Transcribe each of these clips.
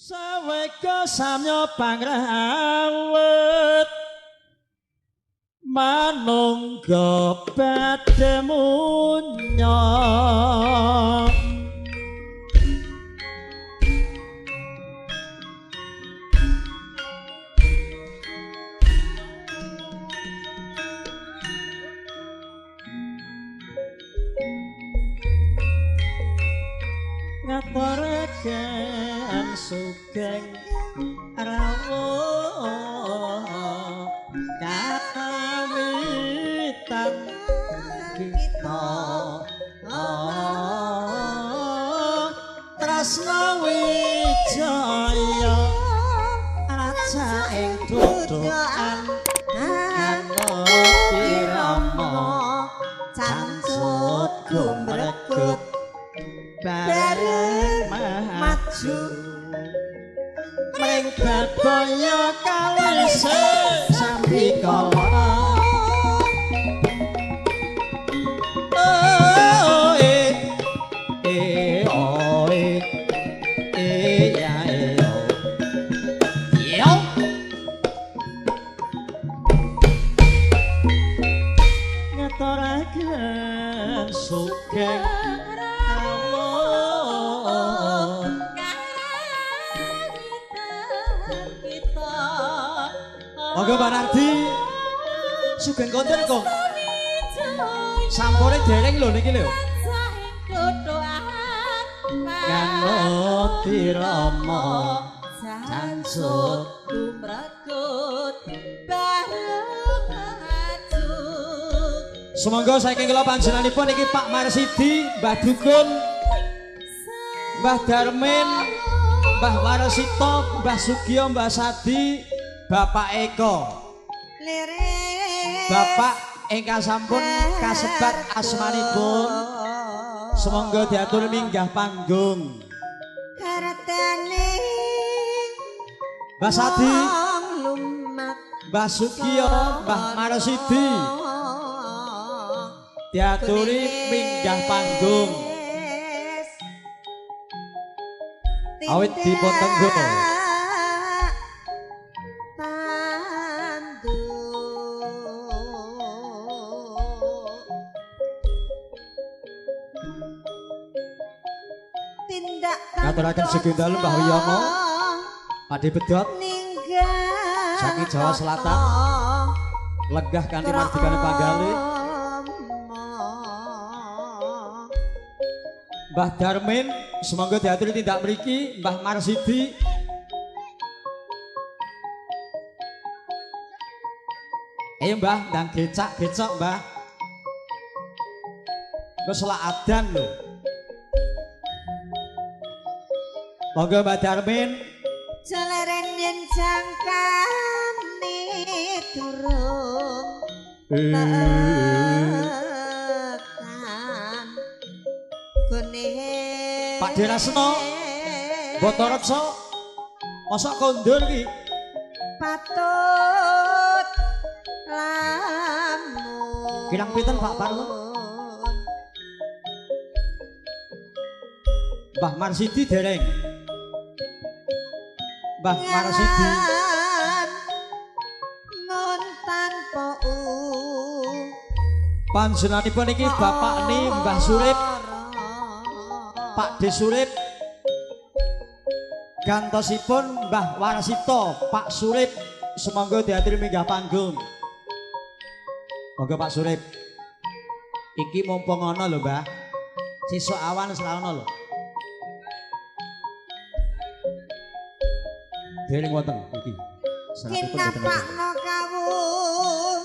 Sawega samya pangrawet manungga badhe munya. Ngaturaken sugeng rawuh kakawitan kita Tresna Wijaya raja ing dudukan Tirama cancut gumregut bareng maju mring babaya kalise sambikala. Oh eh eh oh eh eh ya eh oh yo ngaturaken sugeng Monggo Mbak Nardi sugeng konten kok. Sampure dereng lho niki lho. Kanut dirama cancut gumregut bareng maju. Sumangga saking kula panjenenganipun iki Pak Marsidi, Mbah Dukun, Mbah Darmin, Mbah Warsito, Mbah Sugiyo, Mbah Sadi, Bapak Eko. Bapak ingkang sampun kasebat asmanipun sumangga diatur minggah panggung. Mbah Sadi, Mbah Sugiyo, Mbah Marsidi diaturi minggah panggung. Awit dipun tenggo. Ngaturaken sugeng dalu Mbah Wiyono, Pakde Bedot saking Jawa Selatan, lenggah kanthi mardikane panggalih. Mbah Darmin sumangga diaturi tindak mriki, Mbah Marsidi. Ayo Mbah, ndang gecak-gecok Mbah. Engko selak adan lho. Monggo Mbak Darmin. Jeleren yen jangkane durung tekan gone Pak Dirasno Botorekso mosok kondur iki patut lamun. Kirang pinten Pak Parno? Mbah Marsidi dereng. Mbah Marsidi mun tanpa panjenenganipun iki bapakne Mbah Surip, Pak De Surip, gantosipun Mbah Warsito, Pak Surip sumangga diaturi minggah panggung. Monggo Pak Surip. Iki mumpung ana lho Mbah. Sesuk awan wis ra ana lho. Dereng wonten iki. Kinapakno kawuh.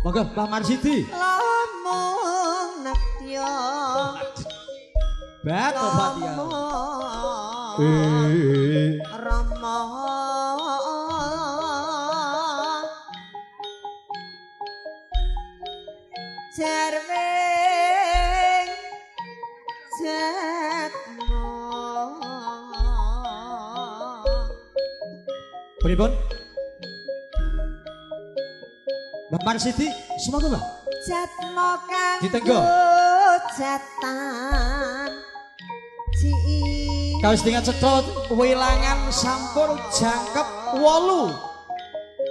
Monggo Mbah Marsidi. Lamung nedya. Bato Fatia. Rama. Jarwing jatmo. Pripun? Mbah Marsidi, sumangga Mbah. Jatmo kang ditenggo. Jatan cilik. Kawis dengan cetha wilangan sampur jangkep 8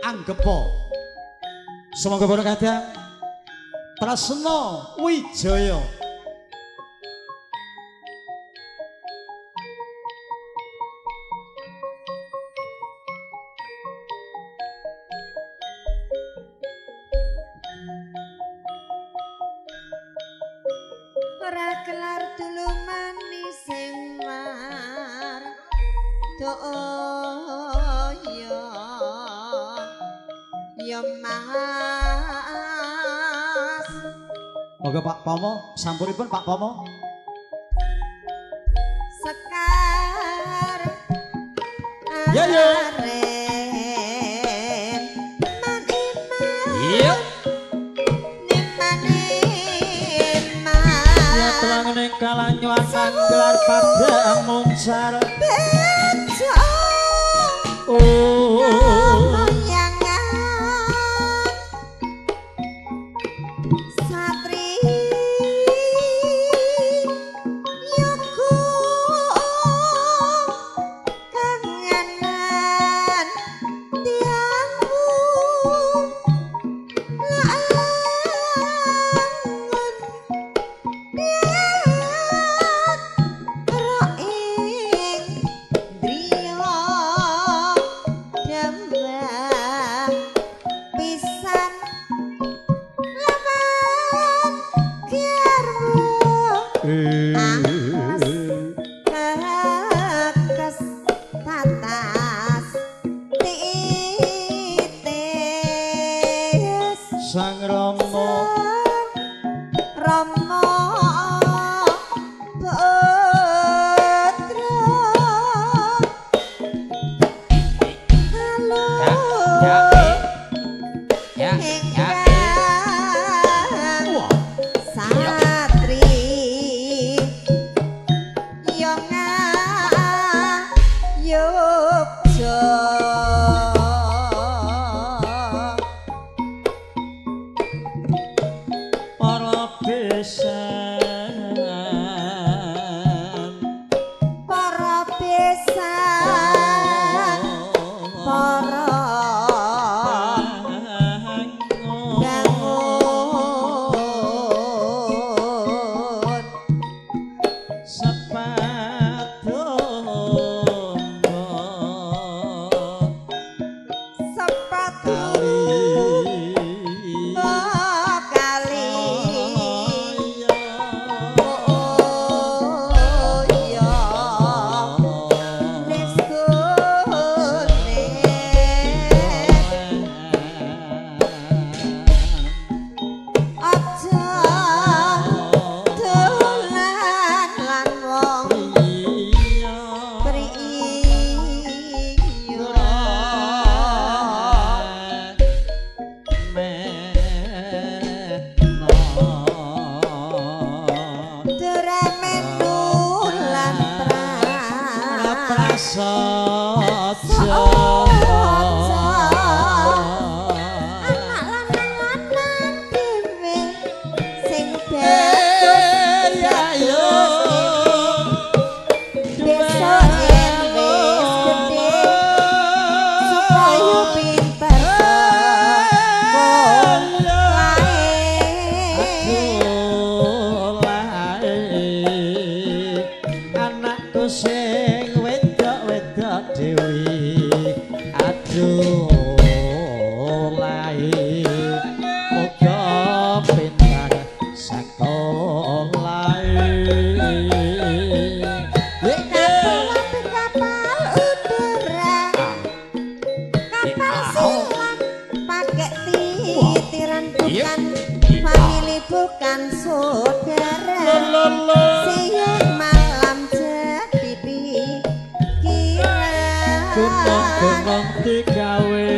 anggepa. Semoga para kadang tresna wijaya. Ora kelar tulu manis sing mar doyo ya Mas. Moga Pak Pomo, sampuripun Pak Pomo. Sekar Ya ya. aren man iman Iya. niman Ya iman tuang ning kalanyuan gelar padang muncar. bejo Oh. Kayangan satri yoga kangenan tiangmu laangun diat ing driya dembah pisan lawan garwa kekes tatas titis Sang Rama Rama Putra. Halo Ya, ya, ya. ingkang Wah. satri yo ngayogja. Para besan Para besan para bangun sepatu sepatu kali oh iya neskone aja dolan lan wong priyo. Dremen lan Prasaja. Anak lanang-lanang dhewe sing bagus Ya yo. Besok yen wis gedhe supaya pinter sekolahe. Anakku sing wedok-wedok dhewe, aduh lae, muga pintar sekolahe. Kapal kapal udara, kapal silam pakai titiran, bukan family bukan saudara, siang malam jadi pikiran. Gunung-gunung digawe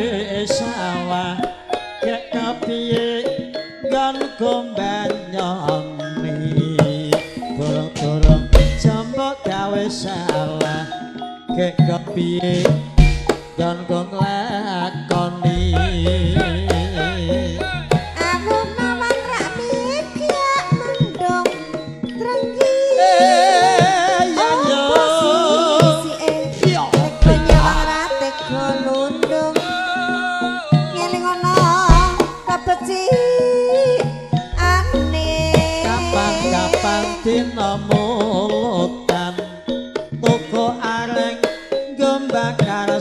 sawah kek kepiye nggon gombanyoni, durung-durung jambok gawe salah kek kepiye nggon nglakoni. Aku mawan rak mikir mendung trenggi. Eh, ya yo. Apa sih?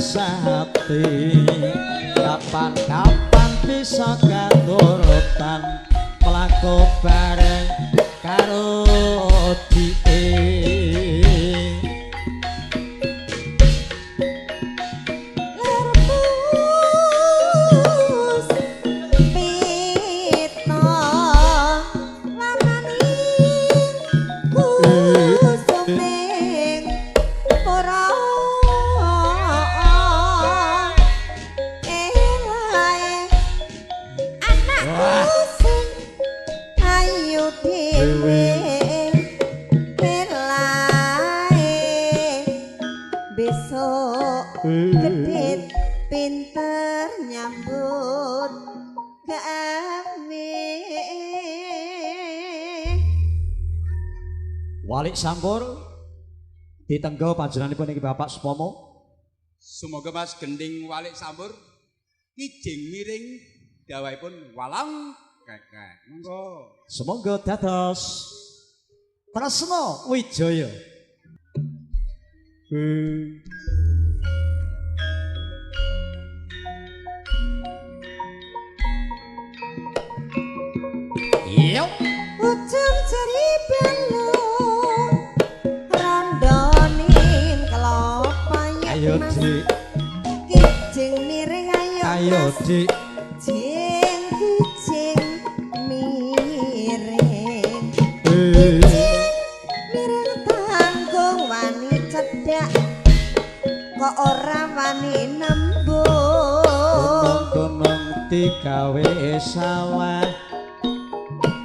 sinasati. Kapan-kapan bisa katurutan mlaku bareng karo dhike. Lerpus pita warnaning kusuming pura elae anakku sing ayu dhewe elae besok gedhe pinter nyambut gawe. Walik sampur ditenggo panjenenganipun iki Bapak Supomo. Sumangga Mas gending walik sampur kijing miring dawahipun walang kekek. Monggo. Semoga dados Tresna Wijaya. Yo. Ujung jari balung rondonin kelopo Ayo mas. Dik, Kijing miring ayo ayo mas. Dik. Jing kijing miring. Kijing miring tanggung wani cedhak kok ora wani nembung. Gunung-gunung digawe sawah.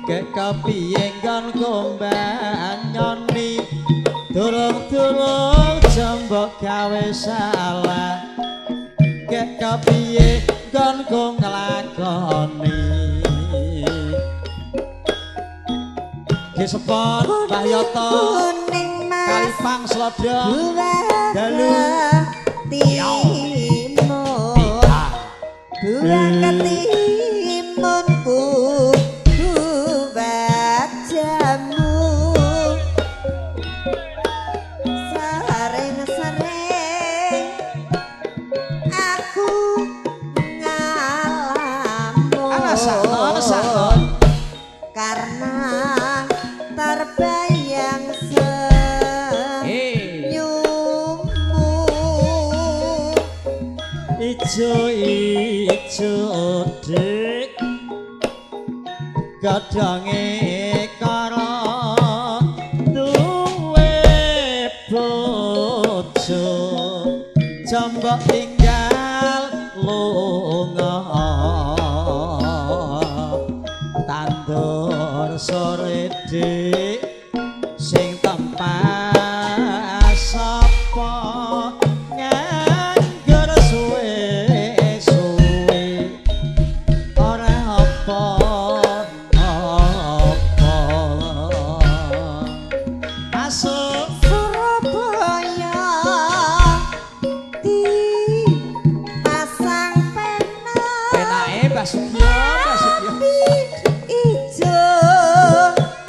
Kek kepiye nggon kombanyoni. Durung-durung jembok gawe salah. Kek kepiye nggon nglakoni. Ki sepon Mbah Yoto Kuning mas Kalipang Slodho buah Dalu. timun. Buah ketimunku buah jamu. Sering-sering aku ngalamun. Alah sakno sakno. Karena terbayang senyummu. Ijo ijo dik godhonge kara duwe bojo jambok tinggal lunga tandur sore dik sing tempat sapa nganggur suwe-suwe ora apa-apa masuk Surabaya dipasang pena penake Mbah Sugio Mbah Sugio api ijo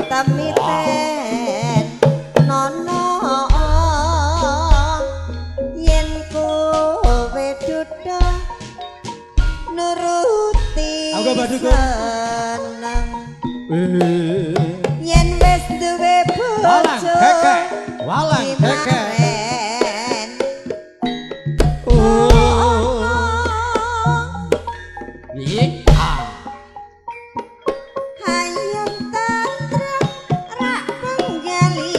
temiten nono yen kowe duda nuruti Aku Mbah Dukun. seneng yen wis duwe walang bojo kekek walang kekek dimaren. Oh. Iya. Hayam tentrem rak penggali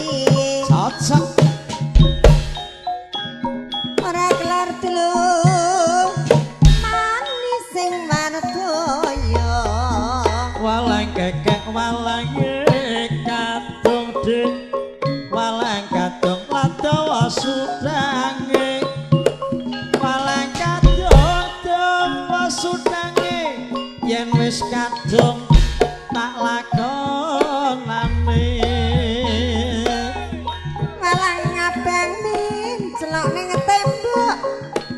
Cocok ora kelar telu manis sing mantoyo. Walang kekek walang kadung dik walang kadung ladawa sudange walang kadung dawa sudange yen wis kadung tak lakonane. Walang abang mencelok ning tembok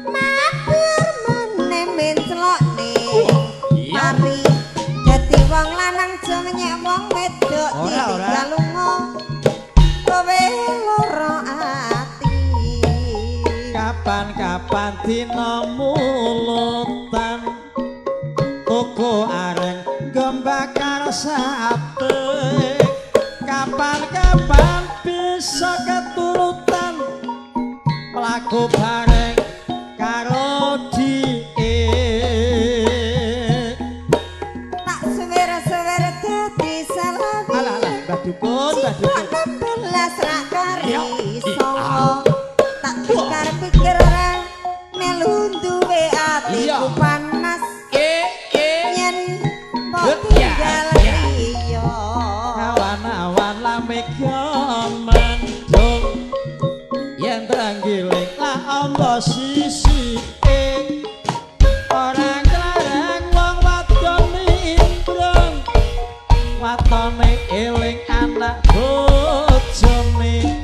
mabur meneh mencelok ning mari dadi wong lanang aja ngenyek wong wedok Ora, ora. ditinggal lunga kowe lara ati. Kabeh Kapan-kapan dina mulutan toko areng gembakar sate. Kapan-kapan bisa keturutan mlaku bareng karo die. Tak suwer-suwer dadi selawi. Alah alah Mbah Dukun, Mbah Dukun. 16 rak kari songo. Tak pikir-pikir ora melu duwe atiku panas. Yen mbok tinggal liya. Awan-awan lamega mendung yen trenggiling la amba sisike. Ora klareng wong wadon nimbrung watone eling anak bojone.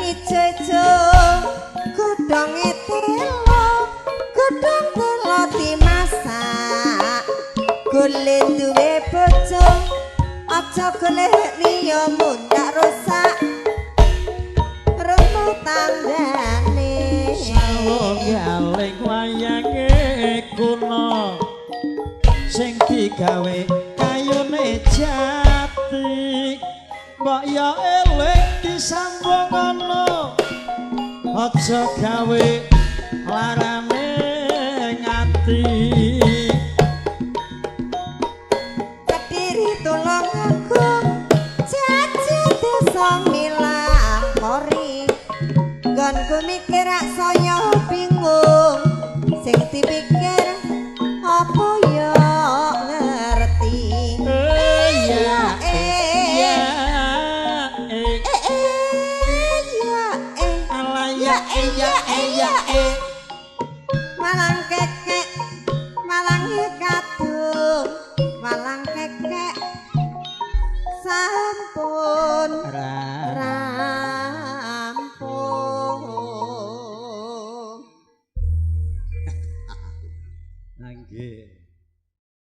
Ijo-ijo godhonge telo, godhong telo dimasak. Golek duwe bojo aja golek liya mundak rusak rumah tanggane. Sawunggaling wayange kuno sing digawe kayune jati. Mbok ya eling disambung ana aja gawe larane ngati. Kediri Tulung Agung jajan desa Milangkori. Nggonku mikir rak saya bingung sing dipikir